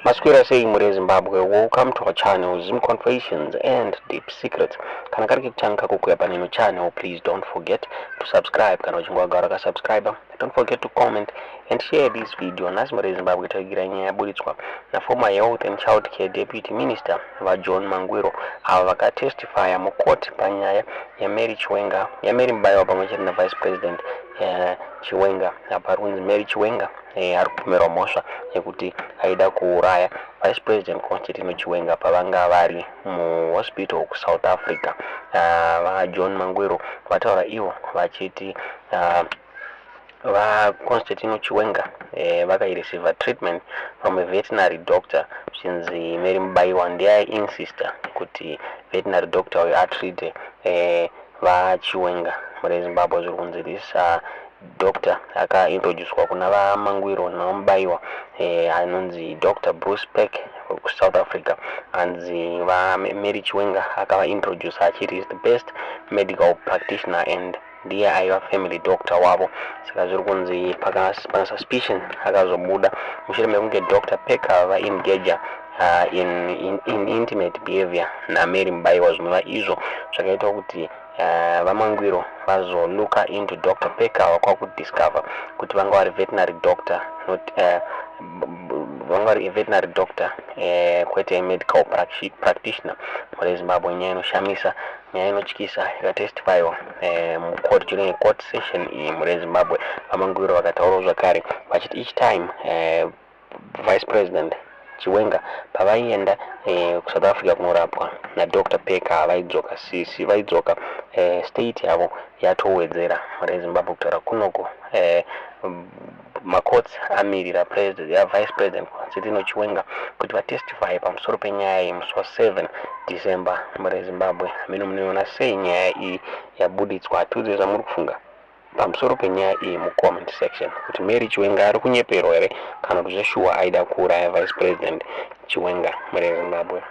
Maswera sei mhuri yeZimbabwe? Welcome to our channel, Zim Confessions and Deep Secrets. Kana kari kekutanga kukuya paneno channel, please don't forget to subscribe. Kana uchinge wagara wakasubscribe, don't forget to comment and share this video. Nhasi mhuri yeZimbabwe tavigira nyaya yaburitswa naformer Health and Child Care Deputy Minister vaJohn Mangwiro, avo vakatestifya mucourt panyaya yaMary Chiwenga, yaMary Mubaiwa pamwe chete naVice President Chiwenga. Apa ari kunzi Mary Chiwenga ari kupomerwa mhosva yekuti aida kuuraya Vice President Constantino Chiwenga pavanga vari muhospital kuSouth Africa. VaJohn Mangwiro vataura ivo vachiti vaConstantino Chiwenga vakaireceiva treatment from a veterinary doctor, zvichinzi Mary Mubaiwa ndiye aiinsista kuti veterinary doctor uyu atreate vaChiwenga. Mhuri yeZimbabwe, zviri kunzi this doctor akaintroducwa kuna vaMangwiro navaMubaiwa anonzi Dr Bruce Peck kuSouth Africa. Hanzi vaMary Chiwenga akavaintroduce achiti is the best medical practitioner and ndiye aiva family doctor wavo. Saka zviri kunzi pana suspicion akazobuda mushure mekunge Dr Peck vaengager in intimate behavior naMary Mubaiwa, zvinova izvo zvakaita kuti vaMangwiro vazolooka into Dr Peck vakakudiscover kuti vanga vari veterinary doctor, not vanga vari veterinary doctor kwete medical practitioner. Mhuri yeZimbabwe, nyaya inoshamisa, nyaya inotyisa yakatestifyiwa mucourt during a court session iyi. Mhuri yeZimbabwe, vaMangwiro vakataurawo zvakare vachiti each time Vice President Chiwenga pavaienda kuSouth Africa kunorapwa naDr Peck, vaidzoka sisi vaidzoka state yavo yatowedzera. Mhuri yeZimbabwe, kutaura kunoko macourts amirira president yavice President Constantino Chiwenga kuti vatestify pamusoro penyaya iyi musi wa7 December. Mhuri yeZimbabwe, hameno munoiona sei nyaya iyi yabuditswa? Tiudze zvamuri kufunga pamusoro penyaya iyi mucomment section, kuti Mary Chiwenga ari kunyeperwa here kana kuti zveshuwa aida kuuraya Vice President Chiwenga. Mhuri yeZimbabwe.